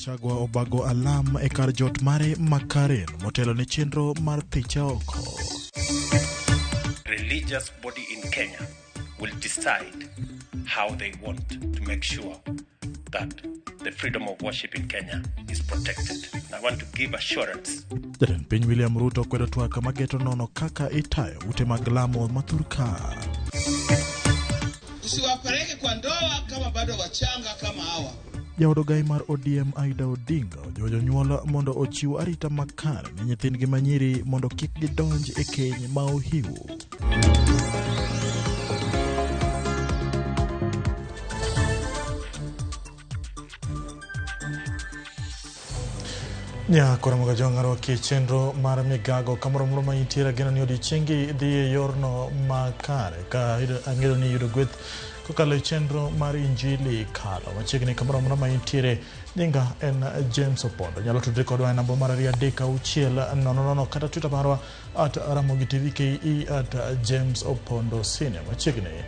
Gachagua obago alam e kar jot mare ma Karen motelo ne chenro mar thiche oko. Religious body in Kenya will decide how they want to make sure that the freedom of worship in Kenya is protected. And I want to give assurance. Jatend piny William Ruto kwedo twak mageto nono kaka itayo ute mag lamo ma thurka. Usiwapeleke kwa ndoa kama bado wachanga kama hawa. Jaod ogai mar ODM Aida Odinga ojiwo jonyuol mondo ochiw arita makare ne nyithindgi manyiri mondo kik gidonj e keny ma ohiu. Nyakora Mogajong arwaki e chenro mar migago kamoro amora ma intiere ageno ni odiechiengi dhi e yorno makare ka ang'eyo ni iyudo gweth kokalo e chenro mar Injili kalo machiegni kamoro amora ma intiere. Nyinga en James Opondo. Nyalo tudri kodwa e namba mar 23600 kata Twitter marwa at Ramogi TV KE at James Opondo Senior. Machiegni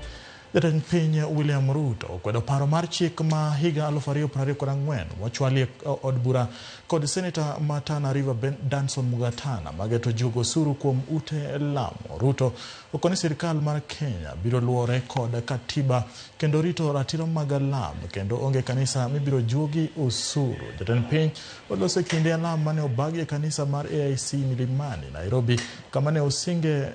Jatend piny William Ruto okwedo paro mar chik ma higa 2024 mochwali e od bura kod seneta ma Tana River Danson Mungatana mageto juogo osuru kuom ute lamo. Ruto okoni sirkal mar Kenya biro luwore kod katiba kendo rito ratiro mag lamo kendo onge kanisa mibiro juogi osuru. Jatend piny oloso e kinde alam mane obagi e kanisa mar AIC Milimani, Nairobi, kama ne osinge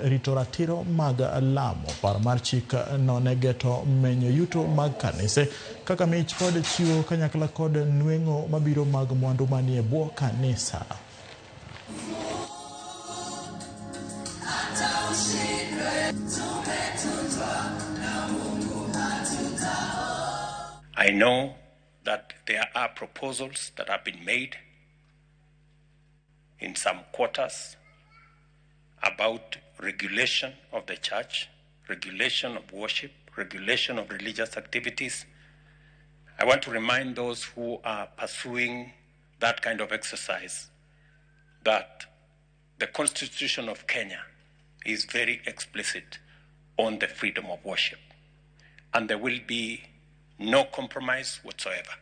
rito ratiro mag lamo. Paro mar chik no ne geto menyo yuto mag kanise kaka mich kod chiwo kanyakla kod nweng'o mabiro mag mwandu manie bwo kanisa. I know that there are proposals that have been made in some quarters about regulation of the church, regulation of worship, regulation of religious activities. I want to remind those who are pursuing that kind of exercise that the Constitution of Kenya is very explicit on the freedom of worship, and there will be no compromise whatsoever.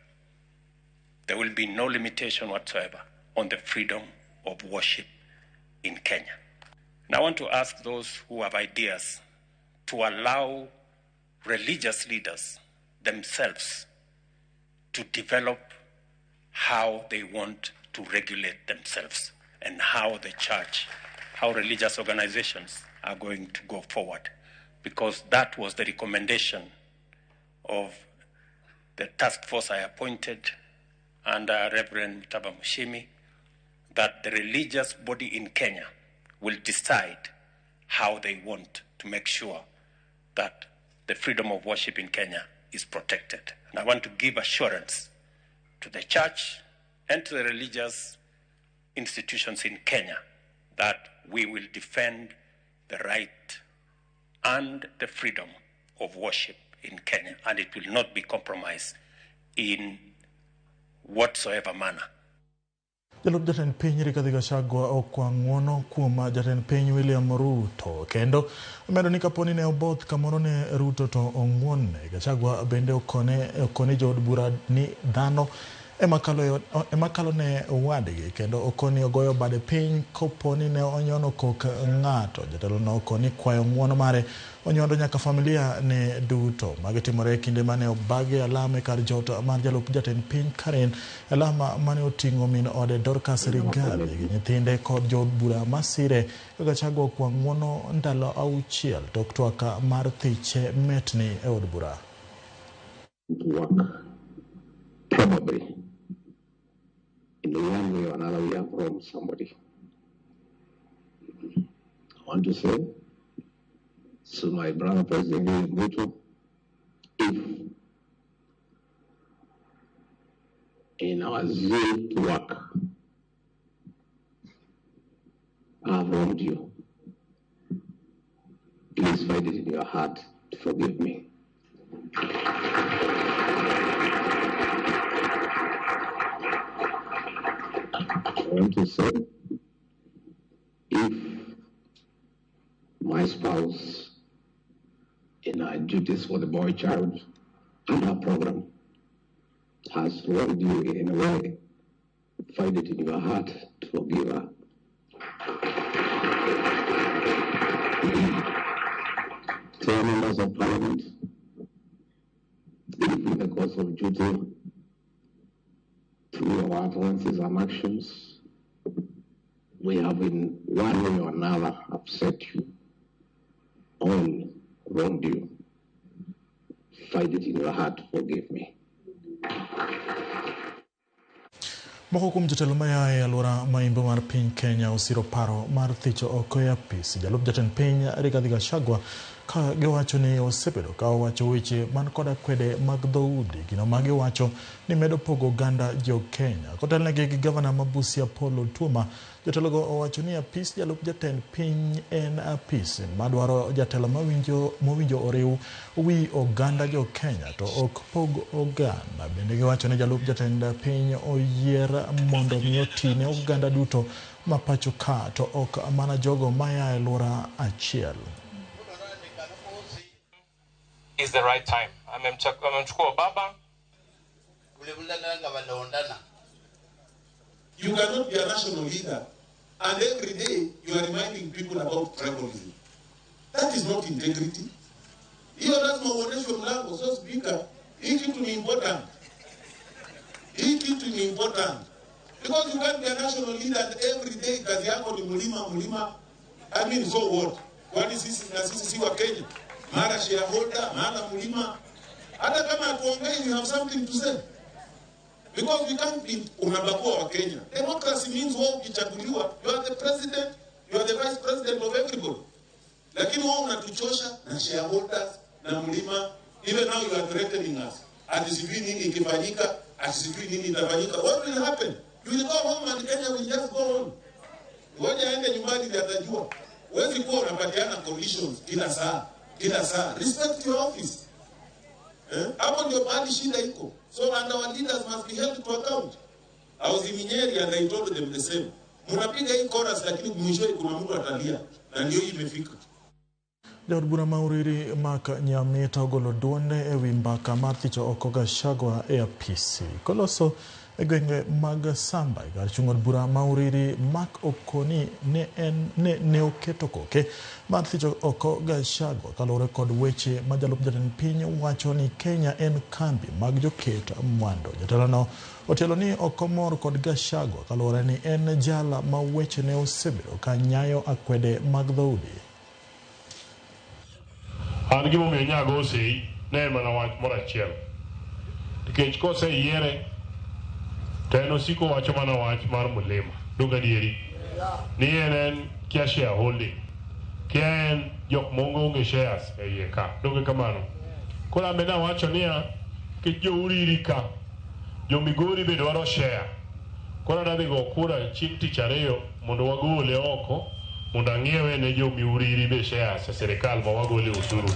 There will be no limitation whatsoever on the freedom of worship in Kenya. And I want to ask those who have ideas to allow religious leaders themselves to develop how they want to regulate themselves and how the church, how religious organizations are going to go forward. Because that was the recommendation of the task force I appointed under Reverend Mutava Mushimi, that the religious body in Kenya will decide how they want to make sure that the freedom of worship in Kenya is protected. And I want to give assurance to the church and to the religious institutions in Kenya that we will defend the right and the freedom of worship in Kenya, and it will not be compromised in whatsoever manner. Jalup jatend piny Rigathi Gachagua okwa ng'uono kuom jatend piny William Ruto kendo omedo ni kaponi ne oboth kamoro ne Ruto to ong'uonne. Gachagua bende okone jood bura ni dhano ema kalo ne wadgi kendo okoni ogoyo bade piny koponi ne onyono kok ng'ato. Jatelo no okoni kwayo ng'uono mare onyondo nyaka familia ne duto. Magi timore e kinde mane obagi alam e kar jot mar jalup jatend piny Karen, alam mane oting'o min ode Dorcas Rigathi gi nyithinde kod jood bura masire. Gachagua okwa ng'uono ndalo 6 tok twak mar thiche metni e od bura. Work probably in one way or another we have wronged somebody. I want to say to my brother President William Ruto, if in our zeal to work I have wronged you, please find it in your heart to forgive me. I want to say, if my spouse in our duties for the boy child and our program has wronged you in any way, find it in your heart to forgive her. Dear members of Parliament, if in the course of duty, through our utterances and actions, we have in one way or another upset you or wronged you, find it in your heart to forgive me. Moko kuom jotelo maya e alwora ma imbo mar piny Kenya osiro paro mar thicho oko e apis jalup jatend piny Rigathi Gachagua ka giwacho ni osebedo ka owacho weche man kod akwede mag dhoudi, gino ma giwacho ni medo pogo oganda jo Kenya. Kotelnegi gi gavana ma Busia Paul Otuoma, jotelogo owacho ni apis jalup jatend piny en apis madwaro jatelo mowinjo oriw wi oganda jo Kenya to ok pog oganda. Bende giwacho ni jalup jatend piny oyier mondo mi oti ne oganda duto ma pacho ka to ok mana jogo maya e alwora achiel. Is the right time. Amemchukua baba. You cannot be a national leader and every day you are reminding people about tribalism. That is not integrity. Hiyo lazima uoneshwe mlango. So speaker, hii kitu ni important. Hii kitu ni important. Because you can't be a national leader and every day kazi yako ni mlima mlima. I mean, so what? Kwani sisi na sisi si wa Kenya? Mara shareholder, mara mlima. Hata kama hatuongei, you have something to say. Because we can't be unabagua wa Kenya. Democracy means wewe ukichaguliwa, you are the president, you are the vice president of everybody. Lakini wewe unatuchosha na shareholders na mlima. Even now you are threatening us. Ati sijui nini ikifanyika, ati sijui nini itafanyika. What will happen? You will go home and Kenya will just go on. Ngoja aende nyumbani ndiye atajua. Huwezi kuwa unapatiana conditions kila saa, kila saa. Respect your office. Hapo ndio mahali shida iko. So and our leaders must be held to account. I was in Nyeri and I told them the same. Mnapiga hii chorus lakini mwishowe kuna mtu atalia na ndio hii imefika. Jaod bura ma Uriri Mark Nyamita ogolo duonde e wi mbaka mar thicho oko Gachagua e apisi. Koloso e gwenge mag Samba, kar chung' od bura ma Uriri Mark Okoni ne oketo koke mar thicho oko Gachagua kaluwore kod weche ma jalup jatend piny wacho ni Kenya en kambi mag joket mwandu. Jatelono otielo ni ok omor kod Gachagua kaluwore ni en jala ma weche ne osebedo ka nyayo akwede mag dhoudi. An gimomiyo nyago osei ne en mana wach moro achiel. Nikech koseyiere to en osiko wacho mana wach mar mlima. Donge adieri? Ni en kia shareholding. Kia en jok mongo onge shares e iye ka. Donge kamano? Koro an bende awacho niya, nikech jo Uriri ka, jo Migori be dwaro share. Koro adwa dhi go kura chieng' tich ariyo mondo wagole oko mondo ang'iewe ne jo Uriri be shares e sirikal ma wagole osuru.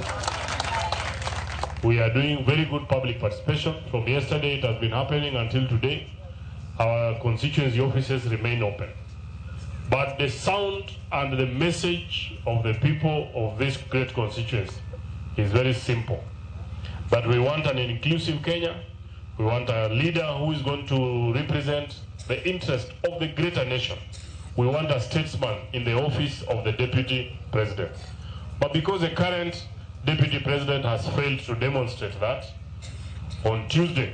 We are doing very good public participation. From yesterday it has been happening until today. Our constituency offices remain open. But the sound and the message of the people of this great constituency is very simple. That we want an inclusive Kenya. We want a leader who is going to represent the interest of the greater nation. We want a statesman in the office of the deputy president. But because the current deputy president has failed to demonstrate that, on Tuesday,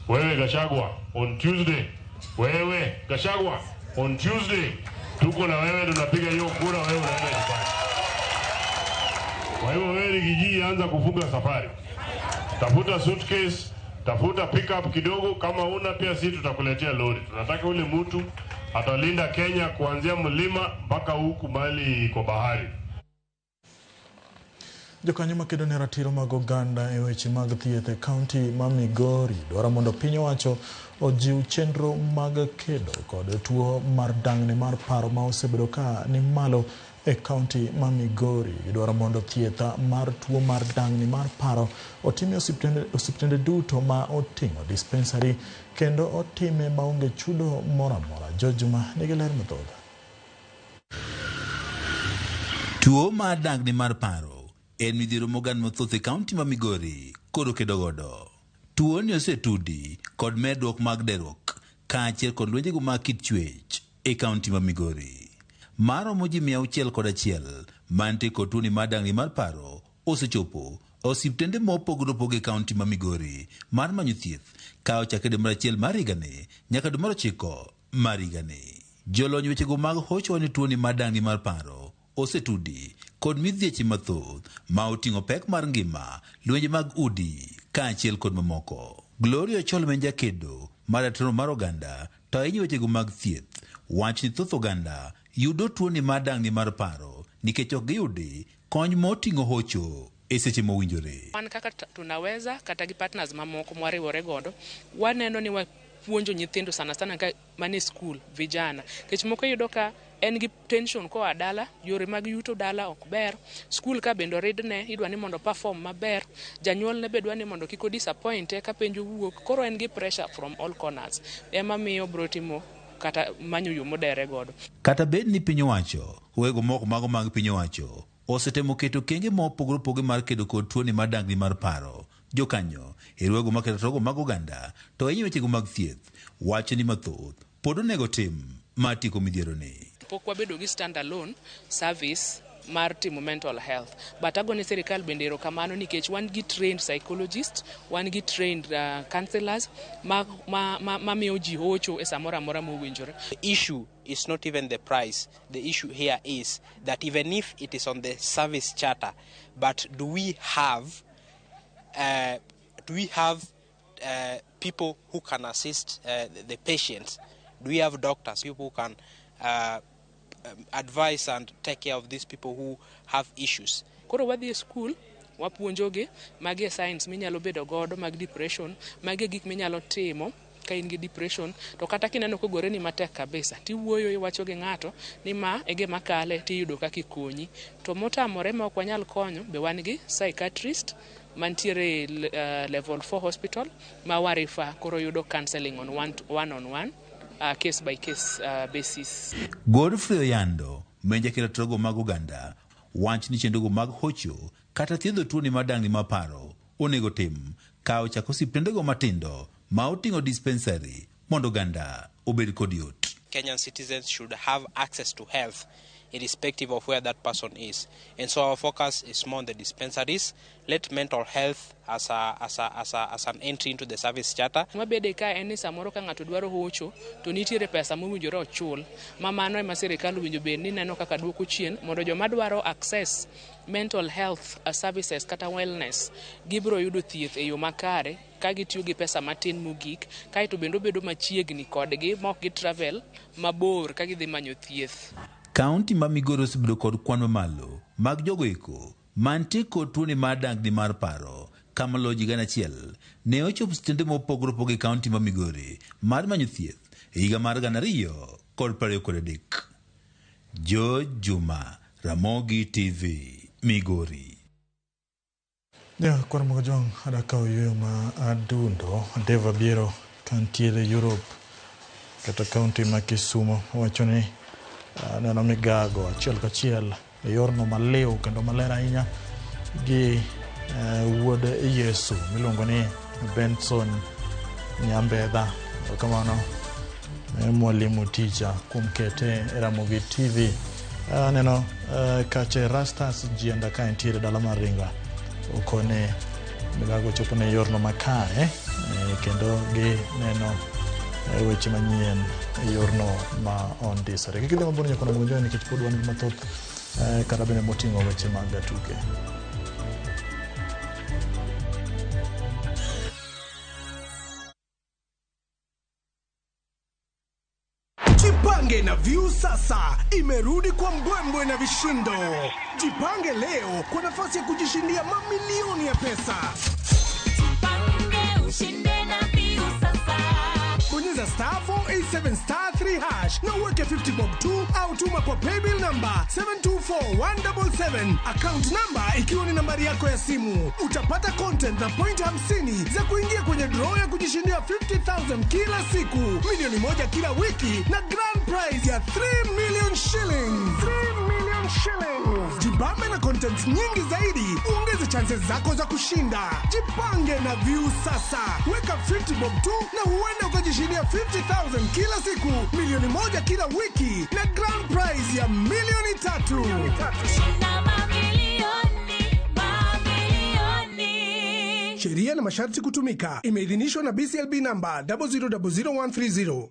wewe Gachagua, on Tuesday, wewe Gachagua, on Tuesday, tuko na wewe tunapiga hiyo kura, wewe unaenda nyumbani. Kwa hivyo wewe Riggy G, anza kufunga safari. Tafuta suitcase, tafuta pickup kidogo, kama una pia sisi tutakuletea lori. Tunataka ule mtu atalinda Kenya kuanzia mlima mpaka huku mali kwa bahari. Jokanyo makedo ne ratiro mag oganda e weche mag thieth e kaunti ma Migori dwaro mondo piny owacho ojiw chenro mag kedo kod tuo mar dang'ni mar paro ma osebedo ka ni malo e kaunti ma Migori. Gidwaro mondo thieth mar tuo mar dang'ni mar paro otim e osiptende duto ma oting'o dispensary kendo otime maonge chudo moro amora. George Juma nigi ler mathoth. Tuo mar dang'ni mar paro en midhiero moganda mathoth e kaunti ma Migori koro kedo godo. Tuoni osetudi kod medruok mag deruok kaachiel kod lwenjego mag kit chwech e kaunti ma Migori. Maromo ji 601 mantie kod tuoni mar dang'ni mar paro osechopo osiptende mopogore opogore e kaunti ma Migori mar manyo thieth ka ochakre dwe mar achiel mar higani nyaka dwe mar ochiko mar higani. Jolony wechego mag hocho ni tuoni mar dang'ni mar paro osetudi kod midhieche mathoth ma oting'o pek mar ngima, lwenje mag udi kaachiel kod mamoko. Gloria Ochol ma en jakedo mar ratiro mar oganda to ahinya wechego mag thieth wach ni thoth oganda yudo tuoni mar dang'ni mar paro nikech ok giyudi kony moting'o hocho e seche mowinjore. Wan kaka Tunaweza kata gi partners mamoko mwariwore godo, waneno ni wapuonjo nyithindo sana sana ka mane school, vijana. Nikech moko iyudo ka en gi tension koa dala, yore mag yuto dala ok ber, school ka bende oridne, idwa ni mondo perform maber, janyuolne be dwa ni mondo kik odisappointe ka penj owuok, koro en gi pressure from all corners. Ema miyo bro timo kata manyo yo modere godo. Kata bed ni piny owacho, wego moko mago mag piny owacho osetemo keto okenge mopogore opogore mar kedo kod tuoni mar dang'ni mar paro. Jokanyo e riwruoge maketo rogo mag oganda to ahinya wechego mag thieth wacho ni mathoth pod onego tim mar tieko midhieroni. Pok wabedo gi stand alone service mar timo mental health, but agone sirikal bende erokamano nikech wan gi trained psychologist, wan gi trained counselors ma miyo ji hocho e samoro amora mowinjore. The issue is not even the price. The issue here is that even if it is on the service charter, but do we have people who can assist the patients? Do we have doctors, people who can advise and take care of these people who have issues? Koro wadhi e school, wapuonjogi magi e signs minyalo bedo godo mag depression, magi e gik minyalo timo ka in gi depression, to kata kineno kogoreni matek kabisa, tiwuoyo iwacho gi ng'ato ni ma e gima kale tiyudo kaka ikonyi. To motamore ma ok wanyal konyo be wan gi psychiatrist mantiere level 4 hospital ma warifa koro yudo counseling on one on one, case by case basis. Godfrey Oyando, menja keto mag oganda, wach ni chenrogo mag hocho kata thiedho tuoni mar dang'ni mar paro onego tim ka ochako osiptendego matindo ma oting'o dispensary mondo oganda obed kod yot. Kenyan citizens should have access to health irrespective of where that person is. And so our focus is more on the dispensaries. Let mental health as an entry into the service charter. Mabede ka en ni samoro ka ng'ato dwaro hocho to nitiere pesa mowinjore ochul, ma mano ema sirikal owinjo bed ni neno kaka duoko chien mondo joma dwaro access mental health services kata wellness gibiro yudo thieth e yo makare ka gitiyo gi pesa matin mogik, kaeto bende obedo machiegni kodgi ma ok gi travel mabor ka gidhi manyo thieth. Kaunti ma Migori osebedo kod kwan mamalo mag jogo eko mantie kod tuoni mar dang'ni mar paro kama loji 1,000 ne ochopo sitende mopogore opogore e kaunti ma Migori mar manyo thieth e higa mar 2023. George Juma, Ramogi TV, Migori. Ja, kwan mag jong adaka oyueyo ma adundo Deva Biero kantiere Europe kata kaunti ma Kisumo wacho ni neno migago achiel kachiel e yorno maliw kendo maler ahinya gi wuod Yesu miluongo ni Benson Nyambedha. Kamano mwalimu ticha kuom kete e Ramogi TV. Aneno kache Rastas Jienda ka entiere dala mar Ringa okone migago chopo ne yorno makare kendo gi neno weche manyien e yorno ma ondisore. Kik idhi mabor nyaka onego nikech pod wan gi mathoth kata bende moting'o weche mag tuke. Jipange na Viusasa imerudi kwa mbwembwe na vishindo. Jipange leo kwa nafasi ya kujishindia mamilioni ya pesa. Jipange ushinde na Viusasa. Bonyeza star 487 star 3 hash na uweke 50 bob 2 au tuma kwa paybill number 724177, account number ikiwa ni nambari yako ya simu. Utapata content na point 50 za kuingia kwenye draw ya kujishindia 50,000 kila siku, milioni 1 kila wiki na grand prize ya 3 million shillings. 3 million shillings. Jibambe na contents nyingi zaidi, uongeze chances zako za kushinda. Jipange na Viusasa. Weka 50 bob tu na huenda ukajishindia 50,000 kila siku, 1 milioni kila wiki na grand prize ya milioni 3. Shinda mamilioni, mamilioni. Sheria na masharti kutumika. Imeidhinishwa na BCLB namba 0000130.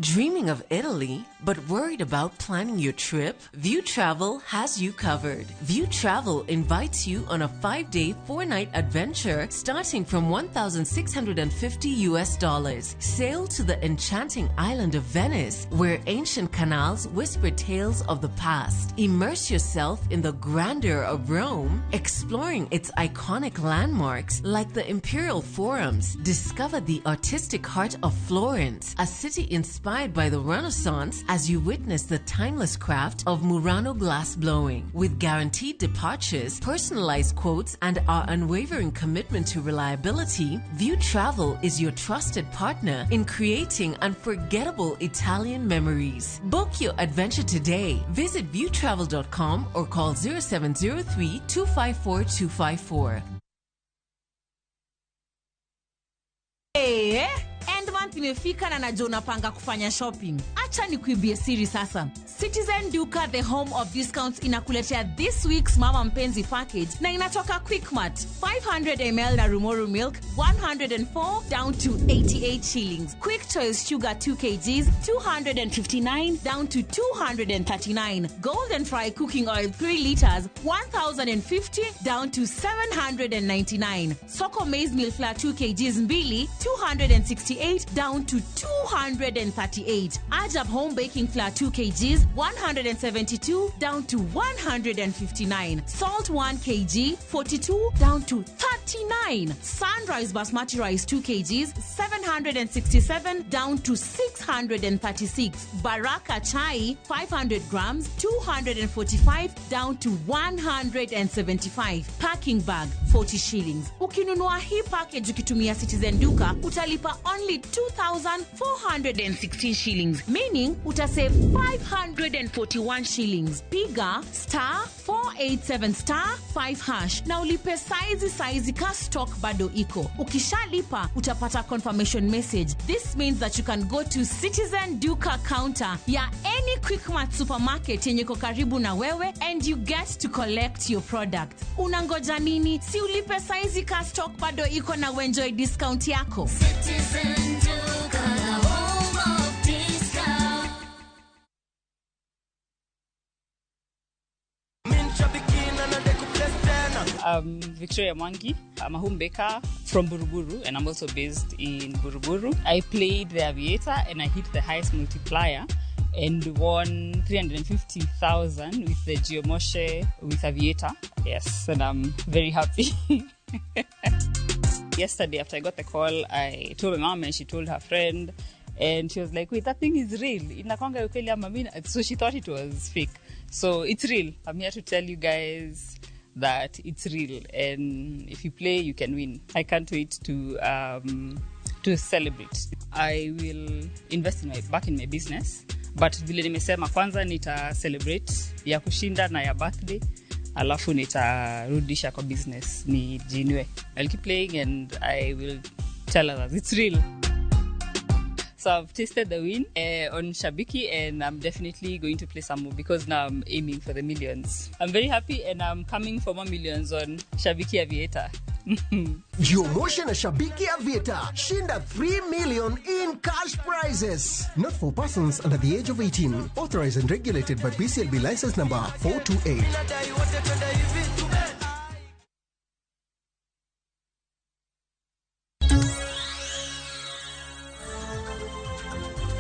Dreaming of Italy, but worried about planning your trip? View Travel has you covered. View Travel invites you on a 5-day, 4-night adventure starting from $1,650 US dollars. Sail to the enchanting island of Venice, where ancient canals whisper tales of the past. Immerse yourself in the grandeur of Rome, exploring its iconic landmarks like the Imperial Forums. Discover the artistic heart of Florence, a city inspired by the Renaissance, as you witness the timeless craft of Murano glass blowing. With guaranteed departures, personalized quotes, and our unwavering commitment to reliability, View Travel is your trusted partner in creating unforgettable Italian memories. Book your adventure today. Visit viewtravel.com or call 0703 254 254. Hey, end month imefika na najua unapanga kufanya shopping. Acha nikuibie siri sasa. Citizen Duka, the home of discounts, inakuletea this week's Mama Mpenzi package na inatoka Quickmart. 500 ml na Rumoru milk, 104 down to 88 shillings. Quick Choice sugar, 2 kgs, 259 down to 239. Golden Fry cooking oil, 3 liters, 1050 down to 799. Soko maize meal flour, 2 kgs mbili, 268 down to 238. Ajab home baking flour, 2 kgs, 172 down to 159. Salt, 1 kg, 42 down to 39. Sunrise basmati rice, 2 kgs, 767 down to 636. Baraka chai, 500 grams, 245 down to 175. Packing bag, 40 shillings. Ukinunua hii package ukitumia Citizen Duka, utalipa only 2416 shillings, meaning utasave 541 shillings. Piga *487*5# na ulipe saizi saizi ka stock bado iko. Ukishalipa, utapata confirmation message. This means that you can go to Citizen Duka counter ya any Quickmart supermarket yenye iko karibu na wewe and you get to collect your product. Unangoja nini? Si ulipe saizi ka stock bado iko na uenjoy discount yako. Citizen Duka, the home of discount. I'm Victoria Mwangi. I'm a home baker from Buruburu, and I'm also based in Buruburu. I played the Aviator and I hit the highest multiplier and won 350,000 with the Geomoshe with Aviator. Yes, and I'm very happy. Yesterday, after I got the call, I told my mom and she told her friend, and she was like, "Wait, that thing is real. Inakwanga ukweli ama mimi?" So she thought it was fake. So it's real. I'm here to tell you guys that it's real, and if you play, you can win. I can't wait to celebrate. I will invest in my back in my business, but vile nimesema, kwanza nita celebrate ya kushinda na ya birthday, alafu nitarudisha kwa business nijiinue. I'll keep playing and I will tell others it's real. So I've tasted the win on Shabiki, and I'm definitely going to play some more because now I'm aiming for the millions. I'm very happy and I'm coming for more millions on Shabiki Aviator. Jiomoshe na Shabiki Aviator. Shinda 3 million in cash prizes. Not for persons under the age of 18. Authorized and regulated by BCLB license number 428.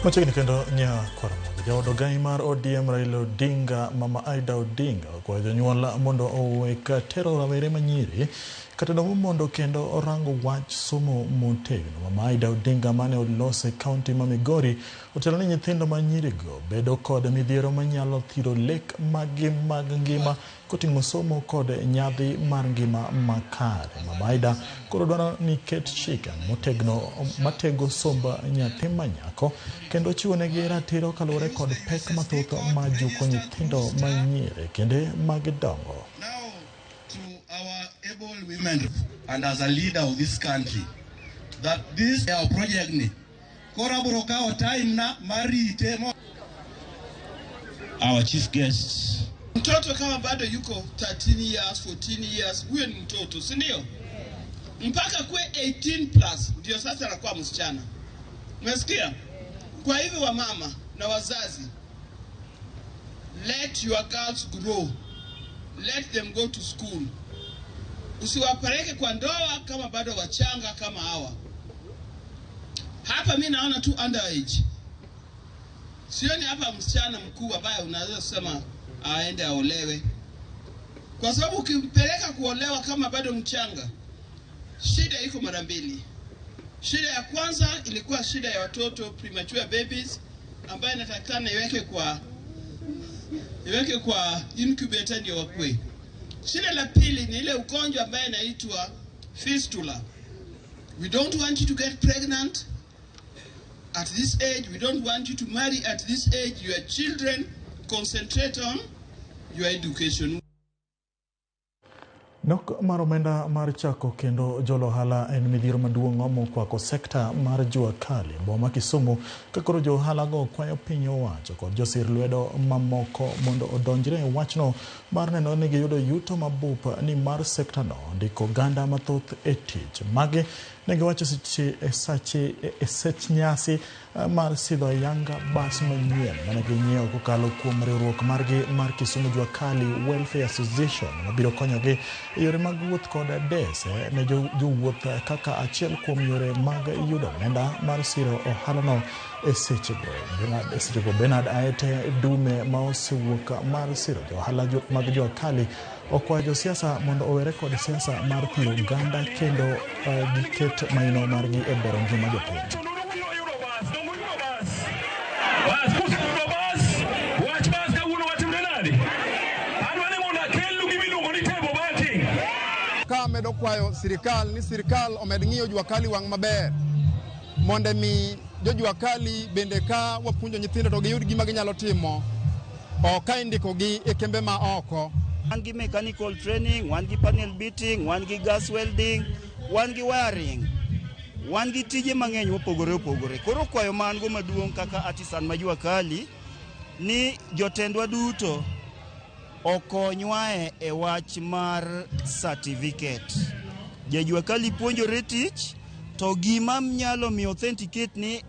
Machiegni kendo nyakwaramogi. Jaod ogai mar ODM Raila Odinga, Mama Aida Odinga, okwayo jonyuol mondo owek tero rawere manyiri Kata domo mondo kendo orango wach somo motegno. Mama Ida Odinga mane olose kaunti ma Migori otelo ni nyithindo ma nyirigo bedo kod midhiero manyalo thiro lek maggi mag ngima koting'o somo kod nyadhi mar ngima makare. Mama Ida koro dwaro ni ket chike motegno matego somb nyathi manyako kendo chiwonegi ratiro kaluwore kod pek mathoth ma juko nyithindo manyiri kinde magidongo. Our able women and as a leader of this country that this our project ni koro abiro kawo time na mar rite mo. Our chief guests. Mtoto kama bado yuko 13 years, 14 years, huyo ni mtoto, si ndio? Mpaka kwe 18 plus ndio sasa anakuwa msichana. Umesikia? Kwa hivyo wamama na wazazi, let your girls grow. Let them go to school. Usiwapeleke kwa ndoa kama bado wachanga kama hawa. Hapa mi naona tu underage. Sioni hapa msichana mkuu ambaye unaweza kusema aende aolewe. Kwa sababu ukimpeleka kuolewa kama bado mchanga, shida iko mara mbili. Shida ya kwanza ilikuwa shida ya watoto premature babies ambayo inatakikana iweke kwa incubator ndio wakue. Shida la pili ni ile ugonjwa ambayo inaitwa fistula. We don't want you to get pregnant at this age. We don't want you to marry at this age. Your children, concentrate on your education. Nok mar omenda mar chako kendo jolo ohala en midhiero maduong' mokwako sekta mar jua kali e boma Kisumu ka koro jo ohala go kwayo piny owacho kod josir lwedo mamoko mondo odonjre e wachno mar neno ni giyudo yuto mabup ni mar sekta no ndiko oganda mathoth e tich. Magi ne giwacho e sech nyasi mar sidho ayanga bas manyien mane ginyiewo kokalo kuom riwruok margi mar Kisumu Jua Kali Welfare Association mabiro konyogi e yore mag wuoth kod dese ne jowuoth kaka achiel kuom yore mag yudo omenda mar siro ohalano e sechego. E sechego Bernard Aete Dume ma osewuok mar siro jo ohala mag Jua Kali okwayo josiasa mondo owere kod siasa mar thiro oganda kendo giket maino margi e bero ngima jopiny. Bas, kuseyudo bas, wach bas kawuono watimre nade? Adwa ni mondo akelnu gimiluongo ni table banking. Ka medo kwayo sirikal ni sirikal omed ng'iyo jua kali wang' maber mondo mi jo jua kali bende ka wapuonjo nyithindo to giyud gima ginyalo timo ok ka indikogi e kembe ma oko. Wan gi mechanical training, wan gi panel beating, wan gi gas welding, wan gi wiring, wan gi tije mang'eny mopogore opogore. Koro kwayo ma an go maduong' kaka artisan ma jua kali ni jotendwa duto okonywae e wach mar certificate. Jajua kali puonjore tich to gima nyalo miyo authenticate ni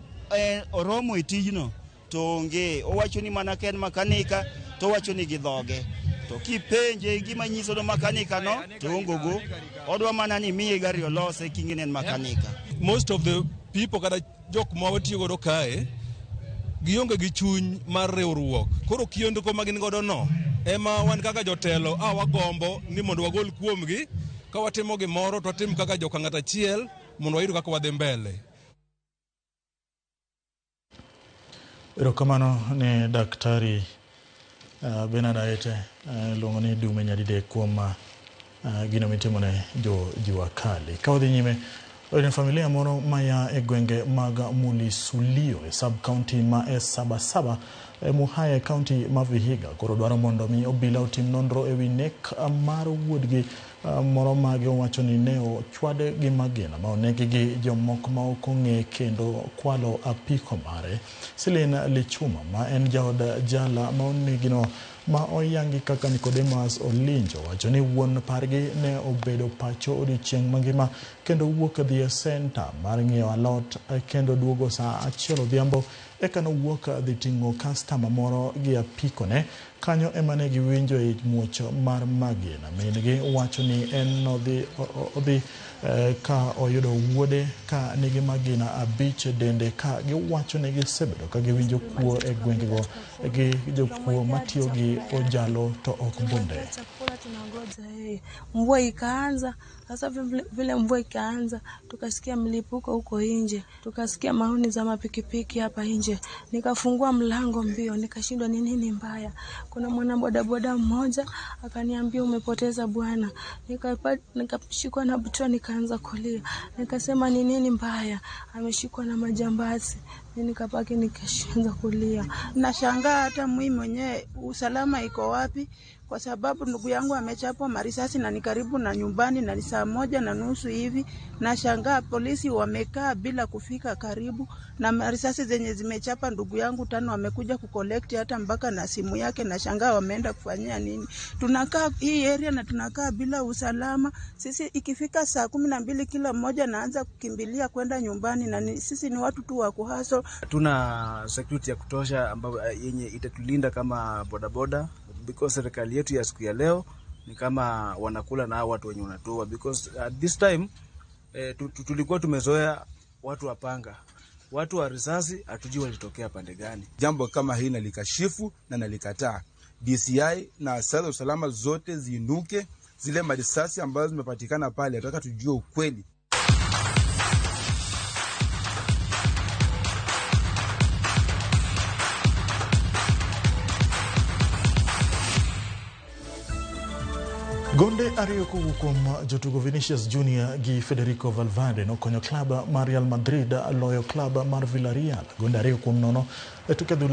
oromo e tijno to onge. Owacho ni mana ka en makanika to owacho ni gi dhoge. To kipenje gima nyiso no makanika no to onge go. Odwa mana ni miye gari olose king'e ni en makanika. Most of the people kata jok ma watiyo godo kae gionge gi chuny mar riwruok. Koro kiondko ma gin godo no ema wan kaka jotelo a wagombo ni mondo wagol kuomgi ka watimo gimoro to watim kaka joka ng'at achiel mondo wayud kaka wadhi mbele. Erokamano ne Daktari Bernard Aete iluongo ni Dume Nyadidek kuom gino mitimo ne jo jua kali. Ka wadhi nyime, en familia moro maya e gwenge mag Mulisulio e sub county ma e Sabasaba e Muhaya e county ma Vihiga koro dwaro mondo mi obila otim nonro ewi nek mar wuodgi moro ma giwacho ni ne ochwade gi magina ma onegi gi jomoko ma ok ong'e kendo kwalo apiko mare. Celine Lichuma ma en jaod jala ma onegino ma oyangi kaka Nicodemus Olinjo wacho ni wuon pargi ne obedo pacho odiochieng' mangima kendo wuok dhi e senta mar ng'iewo alot kendo duogo saa 1 odhiambo eka nowuok dhi ting'o kastama moro gi apikone. Kanyo ema ne giwinjo e muoch mar magina. Min-gi wacho ni en nodhi odhi ka oyudo wuode ka nigi magina 5 e dende ka giwacho ni gisebedo ka giwinjo kuo e gwengego gi jokuo matiyo gi ojalo to ok bunde. Chakula tunangoja. Tukangoja yeye, mvua ikaanza. Sasa vile mvua ikaanza, tukasikia mlipuko huko nje, tukasikia maoni za mapikipiki hapa nje. Nikafungua mlango mbio, nikashindwa ni nini mbaya. Kuna mwana bodaboda mmoja akaniambia umepoteza bwana. Nikashikwa na butwa, nikaanza kulia, nikasema ni nini mbaya, ameshikwa na majambazi. Nikabaki nikashanza kulia. Nashangaa hata mimi mwenyewe usalama iko wapi? Kwa sababu ndugu yangu amechapwa marisasi na ni karibu na nyumbani na ni 1:30 hivi. Nashangaa polisi wamekaa bila kufika karibu, na marisasi zenye zimechapa ndugu yangu 5 wamekuja kucollect hata mpaka na simu yake. Nashangaa wameenda kufanyia nini? Tunakaa hii area na tunakaa bila usalama. Sisi ikifika 12:00 kila mmoja anaanza kukimbilia kwenda nyumbani, na sisi ni watu tu wa kuhustle. Hatuna security ya kutosha ambayo yenye itatulinda kama bodaboda, because serikali yetu ya siku ya leo ni kama wanakula na watu wenye wanatoa, because at this time tulikuwa tumezoea watu wa panga, watu wa risasi, hatujui walitokea pande gani. Jambo kama hili nalikashifu na nalikataa. DCI na asasi za usalama zote ziinuke, zile marisasi ambazo zimepatikana pale, nataka tujue ukweli. Gonde ariyo kowuok kuom jotugo Vinicius Junior gi Federico Valverde nokonyo klab mar Real Madrid loyo klab mar Villarreal gonde 2-0 e tuke adhula.